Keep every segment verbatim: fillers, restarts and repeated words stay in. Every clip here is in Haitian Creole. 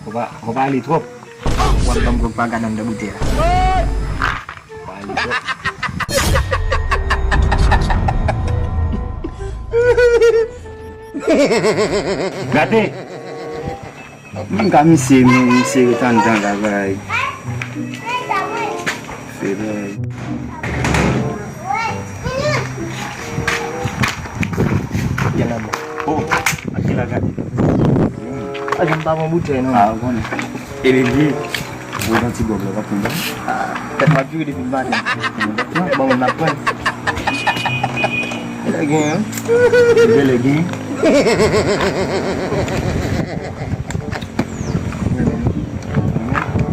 Fò pa, fò pa ale twòp. W ap ban m gwòg pa gad anndan boutèy la. Fò pa ale twòp. Gade! Mwen ka misye, men misye ret anndan la, bay. Fè bay. Gen la, bon. Oh, ak ki la gade? A, jan m pa pran boutèy, non. Ah, ou konnen. E li, li, ou nan ti gwòg la, w ap pran ba? Ah, tèt m ap vire depi maten. Bon, m ap pran. Lè gen, hein? Bèlè gen.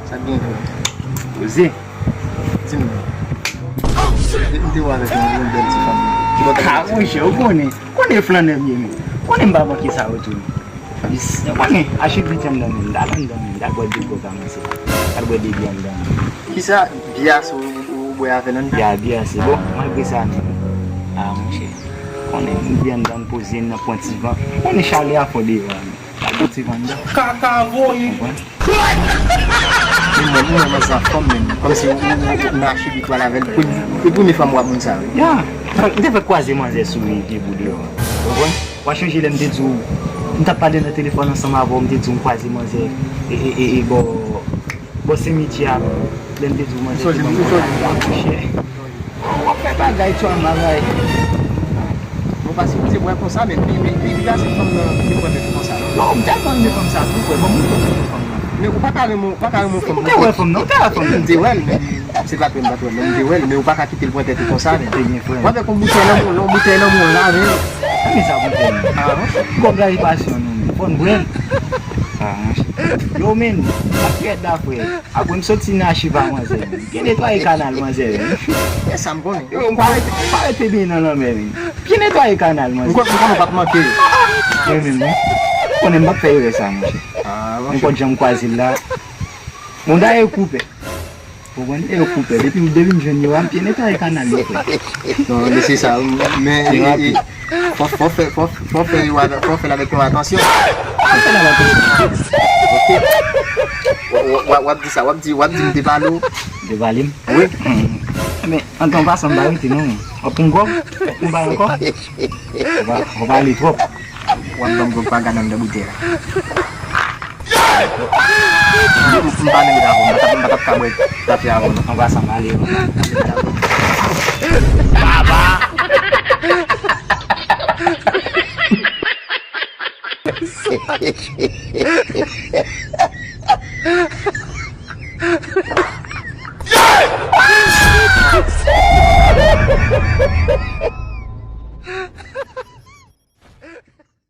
Sa gen, hein? Poze. Di m. M te wè avèk yon, yon bèl ti fanm. Ki bò? Ah, monchè, ou konnen. Konnen flannè m ye, men. Konnen m pa manke sa yo tou. Ou konnen, achte biten m nan men, m t al anndan men, m t al bwè de gwòg a manzè. M t al bwè de byè anndan men. Kisa? Byè a se ou, ou, ou bwè avè l anndan? Ya, byè a se. Bon, malgre sa, men. Ah, monchè. Konnen, m byen anndan, m poze, m nan pran ti van. Konnen chalè a fò deyò a, men. Sa bon ti van anndan. Kaka voye. Konprann? Li mwen, li mwen, mwen sa fanm menm. Kòmsi ou, ou, ou, ou nan achibi twal avè l. Pou, pou premye fwa m wè moun sa, wi. Ya. M te fèk kwaze manzè sou li, pye bout deyò. Konprann? W a chonje lè m te di w, m t ap pale nan telefòn ansanm avè w, m te di w m kwaze manzè, e, e, e, e, bò, bò simityè a, lè m te di w manzè te ban m kontak la, monchè. W ap fè bagay, tchwa, bagay. Bon, paske m te wè konsa, men pi, pi, pi, pi pase fanm nan, te wè men konsa. Non, m tèlman renmen fanm sa tou, frè, bon, m renmen fanm nan. Men ou pa ka renmen, ou pa ka renmen fanm. Ou te wè fanm nan, ou te wè fanm nan. M te wè l, men se pa twèl, m pa twèl, men m te wè l, men ou pa ka kite l pran tèt ou konsa, men. Te gen frè. W avèk yon boutèy nan men w, yon boutèy nan men w la, men. Sa men sa pou fè, men. Ah, monchè. Kòb la e pasyon nou, men. Fò n bwè l. Ah, monchè. Yo, men, ap fèt la, frè. Apre m soti nan achiv a manzè, men. Byen netwaye kanal manzè, men. E sa m konnen. Yo, m pa rete, m pa rete byen nan lanmè, men. Byen netwaye kanal manzè. M konn, m konnen w p ap manke. Mwen menm, non. Ou konnen m p ap fè erè sa, monchè. Ah, monchè. Nenpòt jan m kwaze l la. Bon, dayè yo koupè. Ou konprann? E yo koupè. Depi, depi m jwenn yo a, m byen netwaye kanal yo, frè. Non, men se sa, men, e, e, fò, fò fè, fò, fò fè yo avè, fò fè l avèk yon atansyon. Fò fè l avèk yon atansyon. Ok. W, w, w, w ap di sa, w ap di, w ap di m te pale w. Te pale m? Wi. Hmm. Men, an tan pasan, m pa rete non. W ap pran gwòg? W ap pran bay ankò? Fò pa, fò pa ale twòp. W ap ban m gwòg pa gad anndan boutèy la. M, m pa menm avè w, m pa t ap, m pa t ap ka bwè kafe avè w non. An pasan, m ale. Baba!